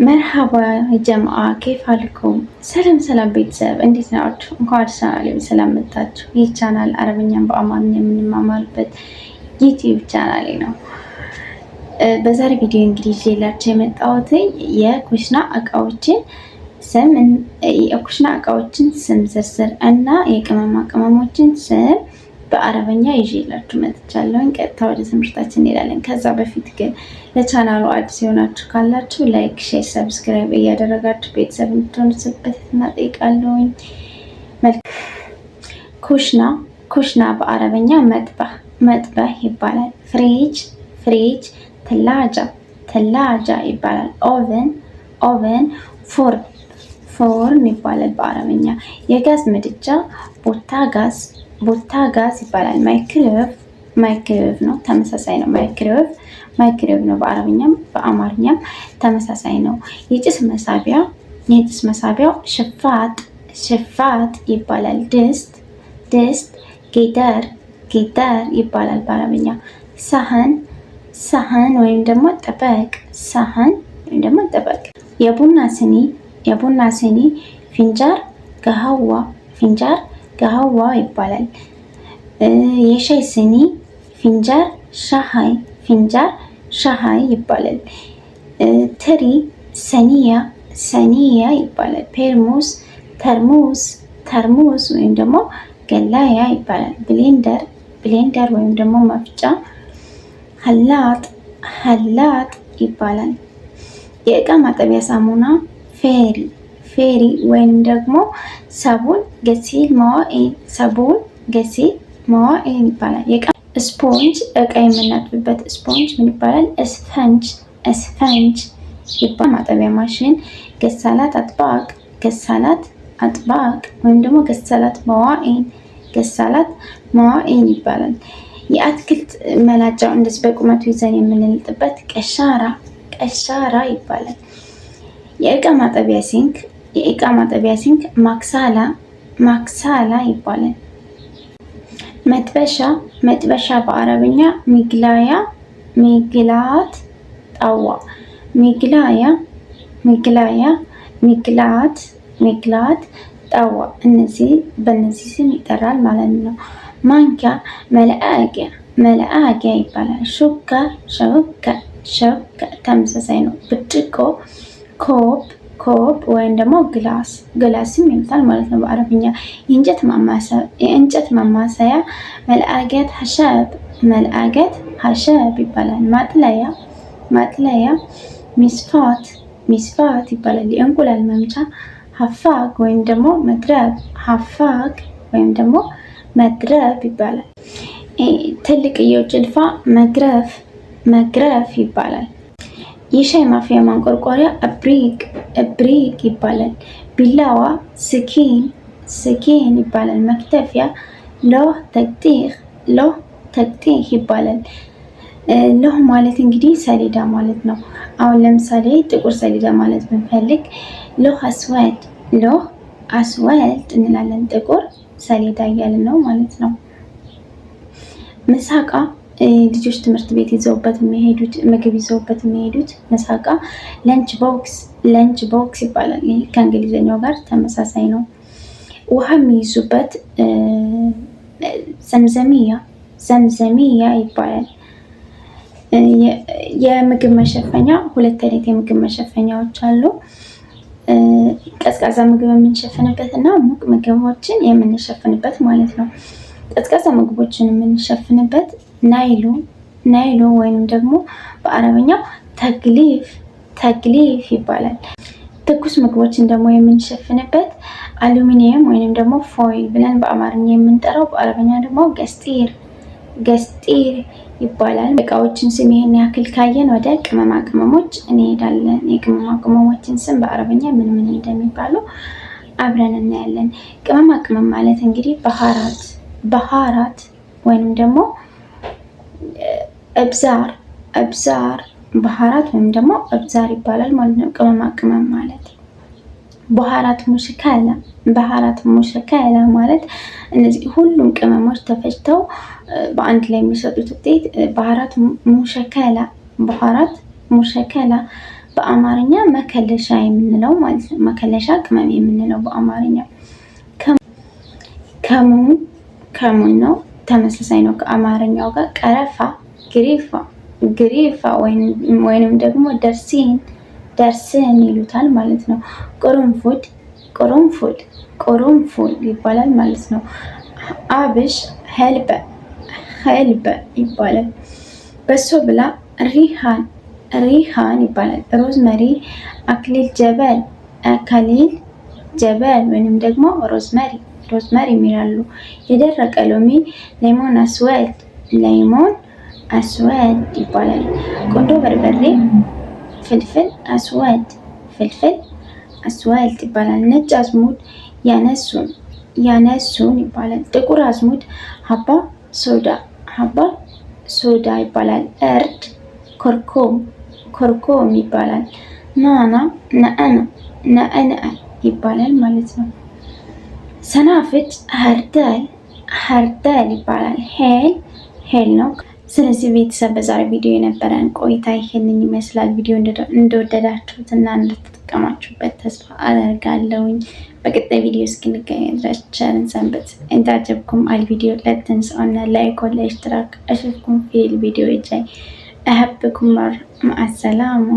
مرحبا جماعة، كيف حالكم? ሰላም ሰላም ቤተሰብ፣ እንዴት ናችሁ? እንኳን ወደ ቻናሌ በሰላም መጣችሁ። ይህ ቻናል አረብኛን በአማርኛ የምንማማርበት ዩቲዩብ ቻናሌ ነው። በዛሬ ቪዲዮ እንግዲህ ይዤላችሁ የመጣሁት የኩሽና እቃዎችን ስም ዝርዝር እና የቅመማ ቅመሞችን ስም በአረበኛ ይዤላችሁ መጥቻለሁኝ። ቀጥታ ወደ ትምህርታችን እንሄዳለን። ከዛ በፊት ግን ለቻናሉ አዲስ የሆናችሁ ካላችሁ like፣ share፣ subscribe እያደረጋችሁ ቤተሰብ እንድትሆኑ በትህትና እጠይቃለሁኝ። ኩሽና፣ ኩሽና በአረበኛ مطبخ፣ مطبخ ይባላል። ፍሪጅ፣ ፍሪጅ ثلاجة፣ ثلاجة ይባላል። Oven፣ oven فرن፣ فرن ይባላል በአረበኛ። የጋዝ ምድጃ ቡታጋዝ፣ ቡታጋዝ ይባላል። ማይክሮዌቭ፣ ማይክሮዌቭ ነው፣ ተመሳሳይ ነው። ማይክሮዌቭ፣ ማይክሮዌቭ ነው። በአረብኛም በአማርኛም ተመሳሳይ ነው። የጭስ መሳቢያው شفاط፣ شفاط ይባላል። ድስት፣ ድስት قدر፣ قدر ይባላል በአረብኛ። ሳህን፣ ሳህን ወይም ደግሞ طبق፣ ሳህን ወይም ደግሞ طبق። የቡና ስኒ فنجان قهوة፣ فنجان قهوة ይባላል። የሻይ ስኒ فنجان شاي፣ فنجان شاي ይባላል። ትሪ صينية፣ صينية ይባላል። ፔርሙስ ተርሙስ፣ ተርሙስ ወይም ደግሞ غلاية ይባላል። Blender፣ blender ወይም ደግሞ መፍጫ خلاط፣ خلاط ይባላል። የእቃ ማጠቢያ ሳሙና ፌሪ፣ ፌሪ ወይም ደግሞ صابون غسيل مواعين፣ صابون غسيل مواعين ይባላል። ስፖንጅ፣ እቃ የምናጥብበት ስፖንጅ ምን ይባላል? إسفنج፣ إسفنج ይባላል። ማጠቢያ ማሽን غسالة أطباق፣ غسالة أطباق ወይም ደግሞ غسالة مواعين፣ غسالة مواعين ይባላል። የአትክልት መላጫው እንደዚህ በቁመቱ ይዘን የምንልጥበት قشارة፣ قشارة ይባላል። የእቃ ማጠቢያ sink مغسالة፣ مغسالة ይባላል። መጥበሻ፣ መጥበሻ በአረብኛ مقلاية፣ مقلاة طاوة፣ مقلاية፣ مقلاية፣ مقلاة፣ مقلاة طاوة፣ እነዚህ በእነዚህ ስም ይጠራል ማለት ነው። ማንኪያ ملعقة፣ ملعقة ይባላል። ሹካ شوكة፣ شوكة ተመሳሳይ ነው። ብርጭቆ كوب፣ كوب ወይም ደግሞ glass፣ glass ም ይሉታል ማለት ነው በአረብኛ። የእንጨት ማማሰያ ملعقة خشب፣ ملعقة خشب ይባላል። ማጥለያ፣ ማጥለያ مصفاة፣ مصفاة ይባላል። የእንቁላል መምቻ خفاق ወይም ደግሞ مضرب፣ خفاق ወይም ደግሞ مضرب ይባላል። ትልቅየው ጭልፋ مغرف፣ مغرف ይባላል። የሻይ ማፍያ ማንቆርቆሪያ إبريق፣ إبريق ይባላል። ቢላዋ سكين፣ سكين ይባላል። መክተፊያ لوح تقطيع፣ لوح تقطيع ይባላል። لوح ማለት እንግዲህ ሰሌዳ ማለት ነው። አሁን ለምሳሌ ጥቁር ሰሌዳ ማለት ብንፈልግ لوح أسود፣ لوح أسود እንላለን። ጥቁር ሰሌዳ እያልን ነው ማለት ነው። ምሳቃ፣ ልጆች ትምህርት ቤት ይዘውበት የሚሄዱት፣ ምግብ ይዘውበት የሚሄዱት ምሳቃ lunch box፣ lunch box ይባላል። ይህ ከእንግሊዝኛው ጋር ተመሳሳይ ነው። ውሃ የሚይዙበት زمزمية፣ زمزمية ይባላል። የምግብ መሸፈኛ፣ ሁለት አይነት የምግብ መሸፈኛዎች አሉ። ቀዝቃዛ ምግብ የምንሸፍንበት እና ሙቅ ምግቦችን የምንሸፍንበት ማለት ነው። ቀዝቃዛ ምግቦችን የምንሸፍንበት ናይሎን፣ ናይሎን ወይንም ደግሞ በአረበኛው تغليف፣ تغليف ይባላል። ትኩስ ምግቦችን ደግሞ የምንሸፍንበት አሉሚኒየም ወይንም ደግሞ foil ብለን በአማርኛ የምንጠራው በአረበኛ ደግሞ قصدير፣ قصدير ይባላል። እቃዎችን ስም ይሄን ያክል ካየን ወደ ቅመማ ቅመሞች እንሄዳለን። የቅመማ ቅመሞችን ስም በአረበኛ ምን ምን እንደሚባሉ አብረን እናያለን። ቅመማ ቅመም ማለት እንግዲህ بهارات፣ بهارات ወይንም ደግሞ إبزار፣ إبزار፣ بهارات ወይም ደግሞ إبزار ይባላል ማለት ነው። ቅመማ ቅመም ማለት بهارات مشكلة፣ بهارات مشكلة ማለት እነዚህ ሁሉም ቅመሞች ተፈጭተው በአንድ ላይ የሚሰጡት ውጤት بهارات مشكلة፣ بهارات مشكلة። በአማርኛ መከለሻ የምንለው ማለት ነው። መከለሻ ቅመም የምንለው በአማርኛ። ከሙን ከሙን ነው፣ ተመሳሳይ ነው ከአማርኛው ጋር። ቀረፋ ግሪፋ ግሪፋ ወይንም ደግሞ ደርሲን ደርስን ይሉታል ማለት ነው። ቅርንፉድ ቅርንፉድ ቅርንፉድ ይባላል ማለት ነው። አብሽ ሄልበ ሄልበ ይባላል። በሶ ብላ ሪሃን ሪሃን ይባላል። ሮዝመሪ አክሊል ጀበል አካሊል ጀበል ወይንም ደግሞ ሮዝመሪ ሮዝመሪ የሚላሉ። የደረቀ ሎሚ ليمون أسود ليمون أسود ይባላል። ቁንዶ በርበሬ فلفل أسود فلفل أسود ይባላል። ነጭ አዝሙድ ينسون ينسون ይባላል። ጥቁር አዝሙድ حبة سودا حبة سودا ይባላል። እርድ كركم كركم ይባላል። ናና نعناع نعناع ይባላል ማለት ነው። ሰናፍጭ خردل خردل ይባላል። ሄል ሄል ነው። ስለዚህ ቤተሰብ በዛሬ ቪዲዮ የነበረን ቆይታ ይህንን ይመስላል። ቪዲዮ እንደወደዳችሁት እና እንደተጠቀማችሁበት ተስፋ አደርጋለሁኝ። በቀጣይ ቪዲዮ እስክንገናኝ ድረስ ቸር እንሰንብት። إن عجبكم الفيديو لا تنسونا لايك والاشتراك. أشوفكم في الفيديو الجاي. أحبكم مع السلامة.